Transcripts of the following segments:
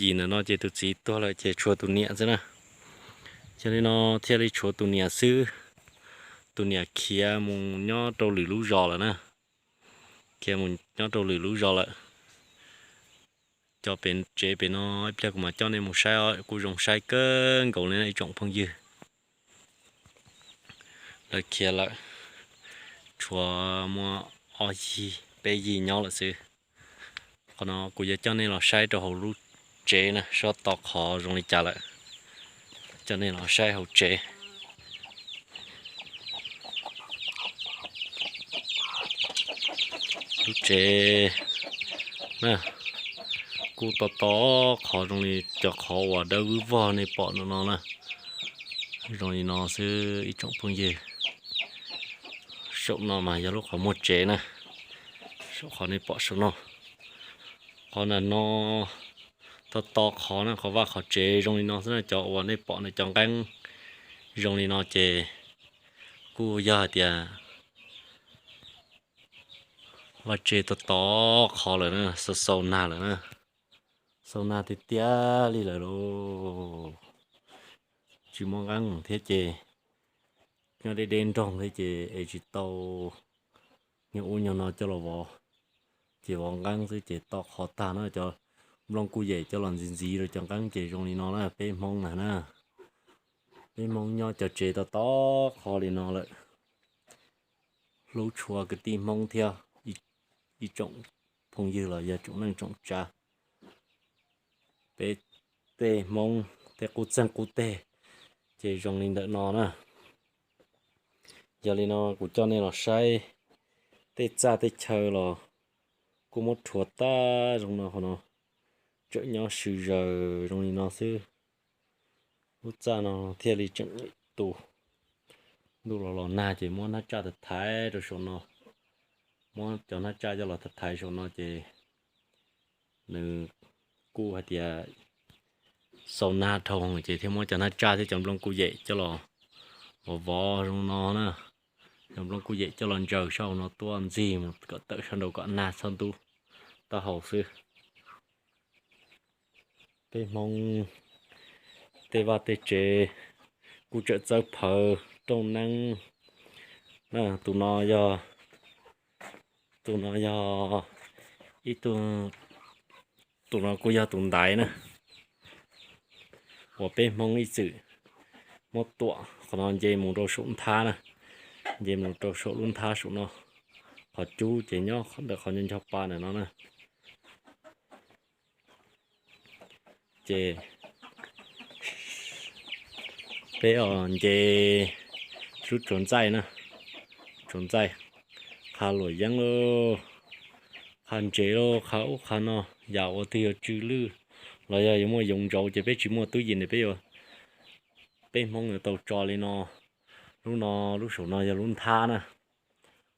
yim ntawm no ces tus txiv tuag lawm ces tshuav tus niam xwb na. Yog li no thiaj li tshuav tus niam xwb. Tus niam khiav mus nyob rau lwm lub zos lawm na. Khiav mus nyob rau lwm lub zos lawm. Cov pem tsev pem no ib pliag kuv mam coj nej mus saib os, kuj zoo saib kawg nkaus li ib tsoom phooj ywg. Lawv khiav lawm, tshuav muaj ob yig peb yig nyob lawm xwb. Qhov no kuv yuav coj nej los saib rau hauv lub tsev na, sab to qhov zoo li cas lawm. Coj nej los saib hauv tsev. Lub tsev na, kuj to to qhov zoo li cov qhov uas dawb vog nej pom no no na. Zoo li no xwb ib tsoom phooj ywg. Saum no mas yog lub qhov muag tsev na, saum qhov nej pom saum no. Qhov ntawm no to to qhov na, qhov vaj qhov tsev zoo li no xwb na, cov uas nej pom na cov nqeeb zoo li no ces kuj yog hais tias vaj tsev to to qhov lawm na, xau xau nag lawm na, xau nag tiag tiag li lawm lauj. Tsis muaj nqeeb thiab ces nyob deb deb nroog thiab ces es tsis tau nyuag ub nyuag no coj los vov, ces vov nqeeb xwb ces to qhov tag na, cov nplooj kuj yem coj los ntxiv ntxiv rau cov nqeeb ces zoo li no na, peb Hmoob na na. Peb Hmoob nyob cov tsev to to qhov li no lawm. Hlub tshua kwv tij Hmoob thiab ib tsoom phooj ywg los yog tsoom neej tsoom tsav. Peb tej Hmoob tej qub txeeg qub teg ces zoo li ntawm no na. Yog li no kuv coj nej los saib tej txaj tej chaw los kuj muab rhuav tag zoo no, qhov no tseem nyob sw zaws zoo li no xwb. Lub txaj no thiaj li tseem tu. Ntuj los los nag ces muab hnab tsaj thaiv thaiv rau saum no, muab cov hnab tsaj coj los thaiv thaiv saum no ces nws kuj hais tias xau nag dhau ces thiaj muab cov hnab tsaj thiab cov nplooj kuj yem coj los vov vov zoo no na. Cov nplooj kuj yem coj los ntsaws sab hauv no tuaj ntxig mus kom tawm sab nraud kom nag txhob ntub taub hau xwb. Peb Hmoob tej vaj tej tsev kuj tseem txawb phawv rooj neeb. Tus no yog, tus no yog ib tug, tus no kuj yog tus ntaiv na, uas peb Hmoob ib txwm muab tuam qhov no nce mus rau saum nthab na, nce mus rau saum lub nthab saum no, qhov cub ces nyob ntawm qhov nco nco pa ntawm no na. Ces peb os nce lub tsuas ntxaij na, tsuas ntxaij, qha luam yeeb lauj, qha ntsev lauj, qha ub qha no, yam ua twg yuav tsw lwj los yog yuav muaj yoov ntsaus ces peb tsis muaj tub yim ne, peb yuav, peb Hmoob yuav tau tso li no. Lub no, lub saum no yog lub nthab na,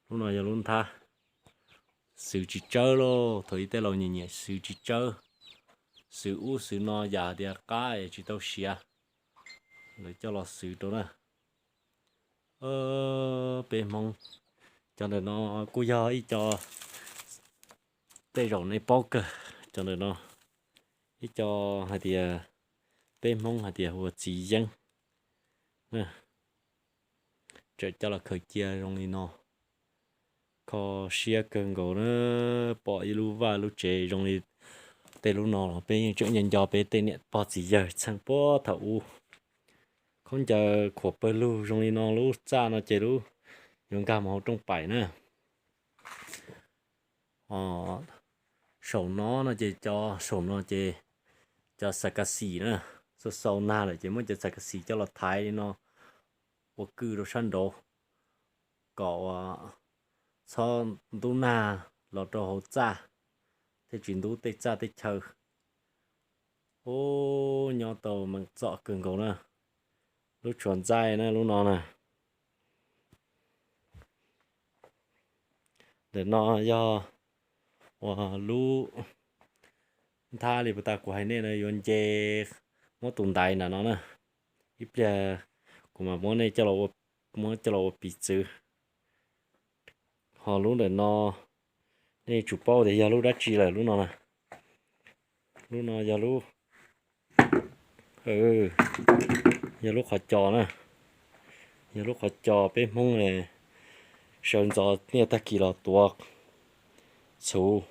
lub no yog lub nthab. Xwv tsis tsawb lauj, thaum ub tej laus nyiam nyiam xwv tsis tsawb, xwv ub xwv no yam tias qab es tsis tau siav, lawv coj los xwv rau na. Peb Hmoob, cov ntawm no kuj yog ib co, tej zaum nej paub kawg, cov ntawm no ib co hais tias peb Hmoob hais tias hu ua txiv yeeb. Tseem coj los khaws cia zoo li no, kho siab kawg nkaus na. Pom ib lub vaj lub tsev zoo li tej lub no los peb yeej tseem nco nco peb tej niam pog txiv yawg txheej puag thaum ub. Khaub ncaws khuam pawg lug zoo li no, lub txaj no ces lub yuav nkag mus hauv rooj paim na. Saum no no ces cov, saum no ces cov xav kas xim na, xau xau nag lawm ces muab cov xav kas xim coj los thaiv li no ua kwj rau sab nraud kom txhob ntub nag los rau hauv txaj, thiaj tsis ntub tej txaj tej chaw. Ub, nyob tau meej txom kawg nkaus na. Lub tsuas ntxaij na lub no na. Ntawm no yog uas lub nthab li puas tas kuv hais nej no yuav nce, muab tus ntaiv ntawm no na. Ib pliag kuv mam muab nej coj los, muab coj los ua piv txwv. Ho lub ntawm no nej yuav tsum paub tias yog lub dab tsi lawm lub no na. Lub no yog lub Yog lub qhov cos na, yog lub qhov cos peb Hmoob sawv ntxov niaj tag kis los tuav txhuv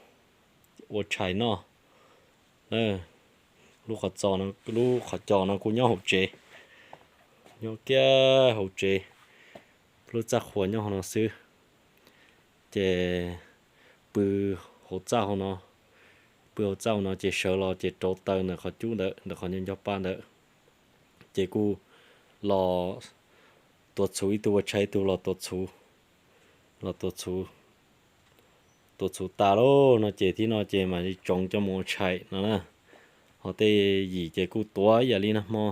ua tshais noj. Lub qhov txos, lub qhov cos no kuj nyob hauv tsev, nyob kiag hauv tsev, lub txaj qhua nyob hauv no xwb. Ces pw hauv txaj hauv no, pw hauv txaj hauv no ces sawv los ces rauv taws ntawm qhov cub ntawd, ntawm qhov nco nco pa ntawd, ces kuj los tuav txhuv, ib tug ua tshais ib tug los tuav txhuv, los tuav txhuv. Tuav txhuv tas lauj no ces thib no ces mam li tsoov coj mus ua tshais no na. Ho tej yim ces kuj tuav ib yam li nag hmo,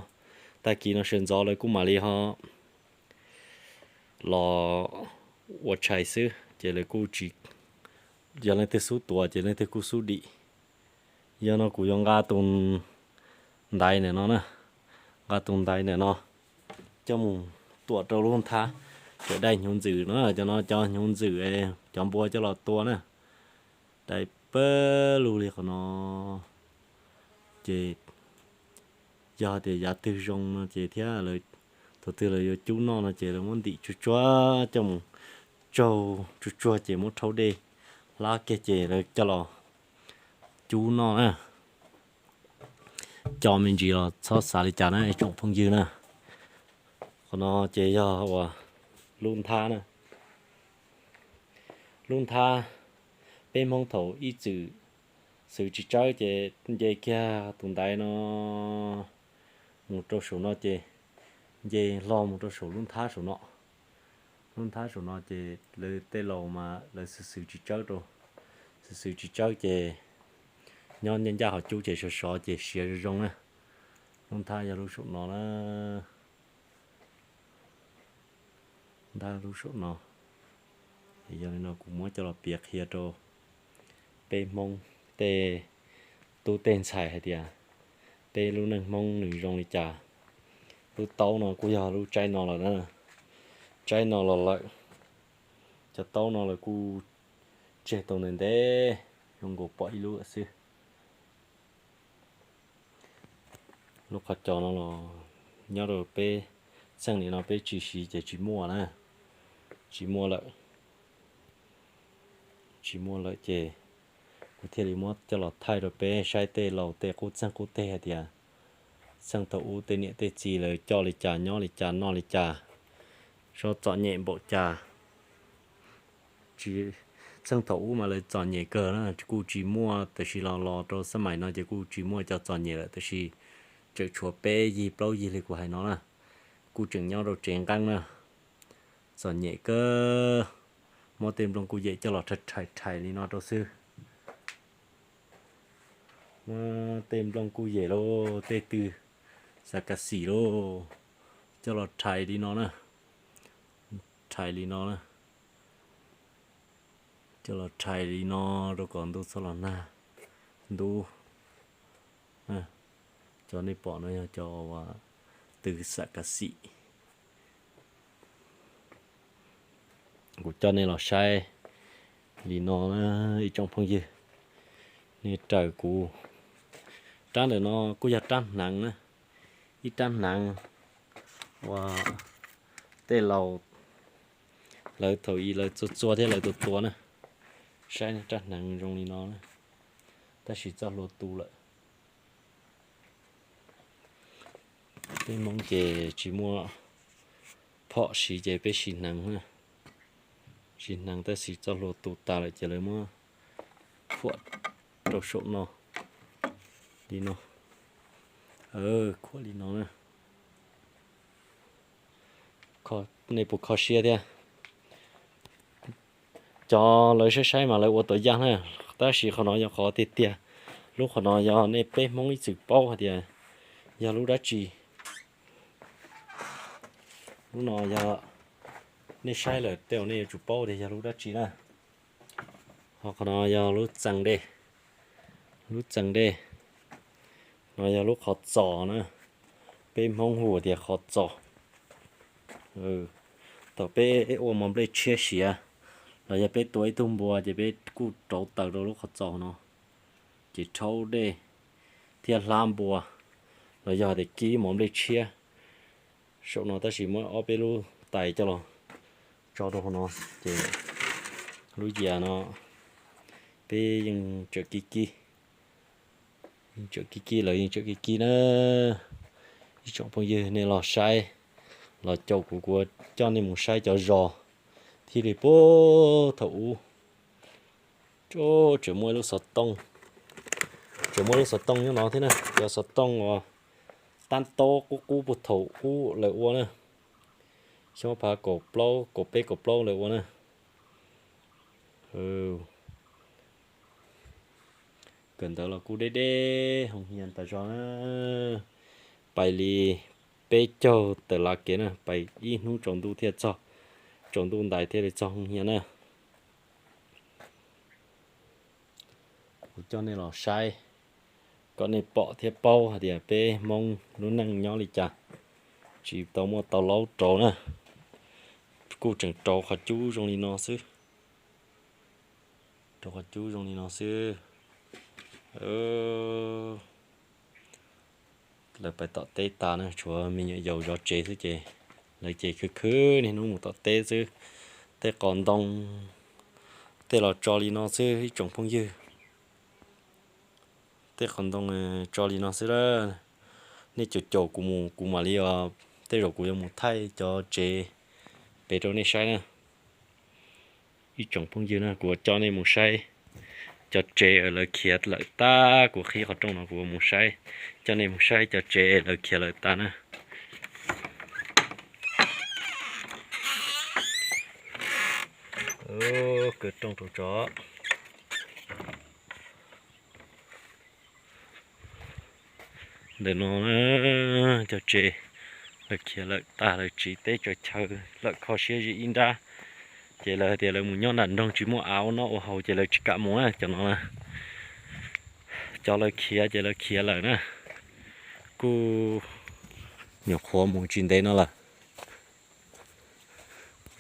tag kis no sawv ntxov lawv kuj mam li ho los ua tshais xwb ces lawv kuj tsis, yog leej twg xub tuav ces leej twg kuj xub dim. Yog no kuv yuav nqa tus ntaiv ntawm no na, nqa tus ntaiv ntawm no coj mus tuam rau lub nthab, cov dai hnyuv ntxwm no, cov no cov hnyuv ntxwm, cov npua coj los tua na. Dai pawg lug li qhov no. Ces yog tias yav twg zoo no ces thiab lawv, thaum twg lawv yuav cub noj no ces lawv muab ntim tsuag tsuag coj mus tsaug tsuag tsuag ces muab rhaub dej hlab kiag ces lawv coj los cub noj na. Cov me ntsis los txhob xav li cas na ib tsoom phooj ywg na. Qhov no ces yog uas lub nthab na. Lub nthab, peb Hmoob thaum ib txwm xwm tsis tsawb ces nce kiag tus ntaiv no mus rau saum no ces nce hlo mus rau saum lub nthab saum no. Lub nthab saum no ces lawv tej laus mas lawv xwm xwm tsis tsawb rau, xwm xwm tsis tsawb ces nyob ncaj ncaj qhov cub ces sov sov ces siav zoo zoo na. Lub nthab yog lub saum no na. Nthab lub saum no. Yog li no kuv muab coj los piav qhia rau peb Hmoob tej tub tej ntxhais hais tias peb lub neej Hmoob nws zoo li cas. Lub taub no kuj yog lub tsaib no los na, tsaib no los lawm. Cov taub no lawv kuj tseg tau ntev ntev, zoo nkaus pom ib lub xwb. Lub qhov cos no los nyob rau peb txheej nim no peb tsis siv ces tsis muaj na, tsis muaj lawm. Tsis muaj lawm ces kuv thiaj li muab coj los thaij rau peb saib tej laus tej qub txeeg qub teg hais tias txheej thaum ub tej niam tej txiv lawv coj li cas nyob li cas noj li cas, txom nyem npaum cas. Txheej thaum ub mas lawv txom nyem kawg na, kuj tsis muaj, tab sis los los rau xab mais no ces kuj tsis muaj cov txom nyem lawm, tab sis tseem tshuav peb yig plaub yig li kuv hais no na, kuj tseem nyob rau tsev nqeeb na. Txom nyem kawg, muab tej nplooj kuj yem coj los rhais rhais li no rau xwb. Muab tej nplooj kuj yem lauj, tej tw xav kas xim lauj, coj los rhais li no na, rhais li no na, coj los rhais li no rau kom ntuj txhob los nag ntub. Cov nej pom no yog cov tw xav kas xim. Kuv coj nej los saib li no na ib tsoom phooj ywg, nej raws kuv. Rab ntawm no kuj yog rab hneev na, ib rab hneev uas tej laus lawv thaum ub lawv txua txua thiab lawv tua tua na. Saib rab hneev zoo li no na, tab sis txoj hlua tu lawm. Peb Hmoob ces tsis muaj phom siv ces peb siv hneev, siv hneev tab sis txoj hlua tu tas lawm ces lawv muab khuam rau saum no li no. Khuam li no na. Nej puas kho siab thiab? Cov lawv saib saib mas lawv ua tuam yaj na, tab sis qhov no yog qhov tiag tiag. Lub qhov no yog nej peb Hmoob ib txwm paub hais tias yog lub dab tsi. Lub no yog nej saib lawm tej zaum nej yuav tsum paub tias yog lub dab tsi na. Ho qhov no yog lub txees dej, lub txees dej no yog lub qhov txos na, peb Hmoob hu tias qhov txos. Thaum peb ua mov nplej tshiab siav los yog peb tua ib tug npua ces peb kuj rauv taws rau lub qhov txos no, ces rhaub dej thiab hlab npua, los yog tias kib mov nplej tshiab saum no, tab sis muab ob peb lub tais coj los tso rau hauv no, ces lub yias no peb yeej tseem kib kib, yeej tseem kib kib, lawv yeej tseem kib kib na. Ib tsoom phooj ywg nej los saib, los caum kuv, kuv coj nej mus saib cov zos thiaj li puag thaum ub. Tseem muaj ib lub xov tooj, tseem muaj lub xov tooj nyob no thiab na, cov xov tooj uas tab tob qub qub puag thaum ub lawv ua na, xyoo phav kaum plaub kaum peb kaum plaub lawv ua na. Kawm ntawv los kuj deb deb hoo hias tas zog na, pais li peb caug tawm lav kev na, pais ib hnub tsaus ntuj thiaj txog, tsaus ntuj ntais thiaj li txog hoo hias na. Kuv coj nej los saib kom nej pom thiab paub hais tias peb Hmoob lub neej nyob li cas, tsis tau muaj tau laub rau na, kuj tseem rau qhov cub zoo li no xwb, rau qhov cub zoo li no xwb. Lawv pais tom teb tas na, tshuav me nyuam yaus zov tsev xwb ces lawv ces khwv khwv niaj hnub mus tom teb xwb. Tej qos ntoo, tej los tso li no xwb ib tsoom phooj ywg. Tej qos ntoo tso li no xwb lawm. Nej caum caum kuv mus, kuv mam li, tej zaum kuv yuav mus thaij cov tsev pem rau nej saib na. Ib tsoom phooj ywg na, kuv coj nej mus saib cov tsev lawv khiav lawm tag, kuv qhib qhov rooj no kuv mus saib, coj nej mus saib cov tsev lawv khiav lawm tag na. Kaw rooj rau tso. Ntawm no cov tsev lawv khiav lawm tag, lawv tsiv teb tsaws chaw lawm kho siab zim ib nrab. Ces lawv tias lawv mus nyob nram nroog tsis muaj av ua noj ua haus ces lawv tsis kam mus na cov no na. Cov lawv khiav ces lawv khiav lawm na, kuj nyuam qhuav mus tsis ntev no lawm.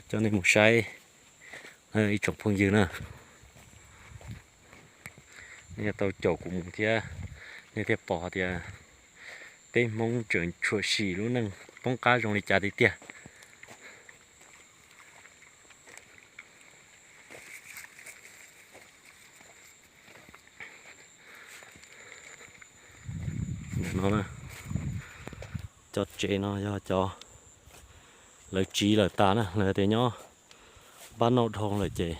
Coj nej mus saib ib tsoom phooj ywg na, nej tau caum kuv mus thiab, nej thiaj pom tias peb Hmoob tseem tshuam sim lub neej poob qab zoo li cas tiag tiag. Cov tsev no yog cov lawv tsiv lawm tas na, lawv tias nyob npab noj dhau lawm ces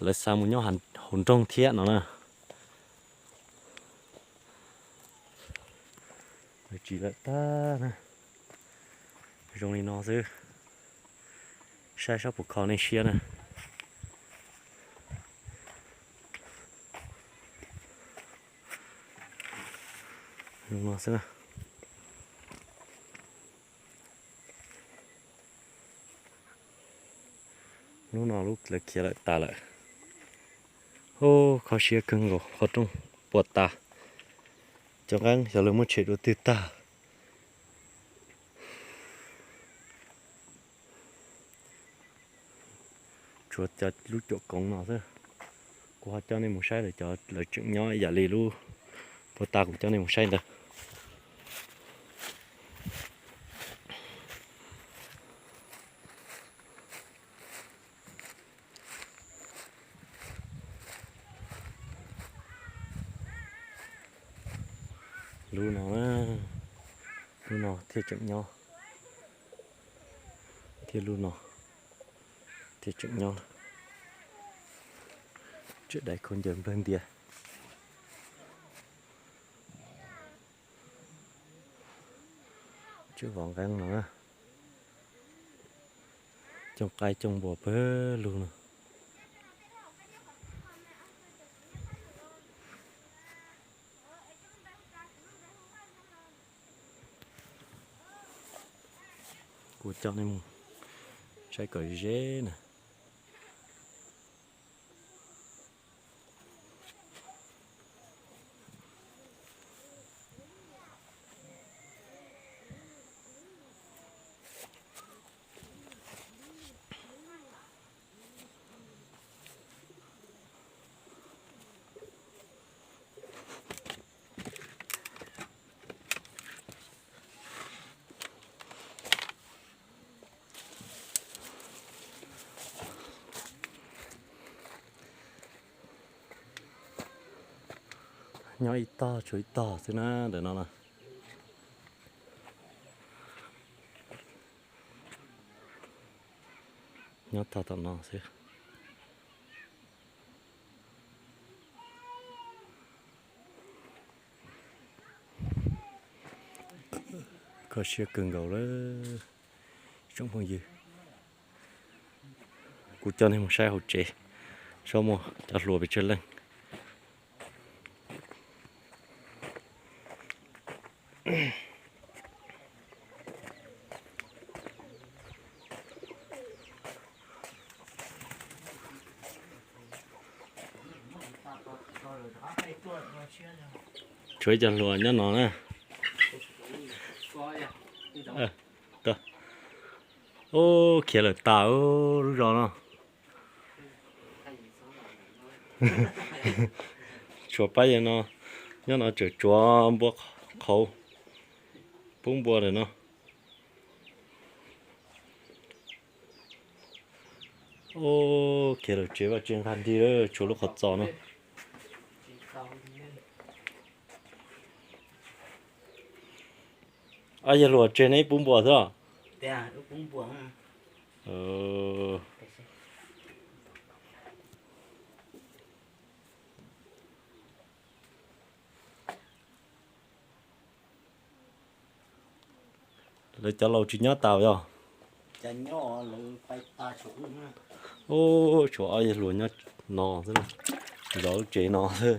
lawv xa mus nyob hauv nroog thiab no na. Lawv tsiv lawm tag na, zoo li no xwb. Saib sab puas kho nej siab na. Zoo no xwb na. Hnub no lub lawv khiav lawm tas lawm. Ub, kho siab kawg nkaus, qhov rooj puas tas. Cov nqeeb xyov lawv muab tshem dua twg tag. Tshuav cov lub cuam koov no xwb. Kuv ho coj nej mus saib lawv cov lawv tseem nyob ib yam li lub puag ta kuv coj nej mus saib ntawd. Lub no, lub no thiaj tseem nyob, thiab lub no thiaj tseem nyob. Tseem dai khaub ncaws nplawg ntias. Tseem vov nqeeb no na. Cooj qaib cooj npua pawg lug no. Kuv coj nej mus saib kom ze na. Nyob ib tog tshuav ib tog xwb na ntawm no na. Nyob tog tom no xwb. Kho siab kawg nkaus lawm tsoom phooj ywg. Kuv coj nej mus saib hauv tsev, saib muaj cov hluas pes tsawg leej. Tshuav ib co hluas nyob no na. Ub, khiav lawm tas lub zos no. Tshuav pab yawg no, nyob no tseem tsuav npua qhauv, pub npua lawm no. Ub, khiav lawm tsev vaj tsev nqag nti lawm, tshuav lub qhov txos no. Ob yawg hluas tseg neb pub npua xwb os? Lawv cov laus tsis nyob tas yog? Ub, tshuav ob yawg hluas nyob no xwb, zov lub tsev no xwb.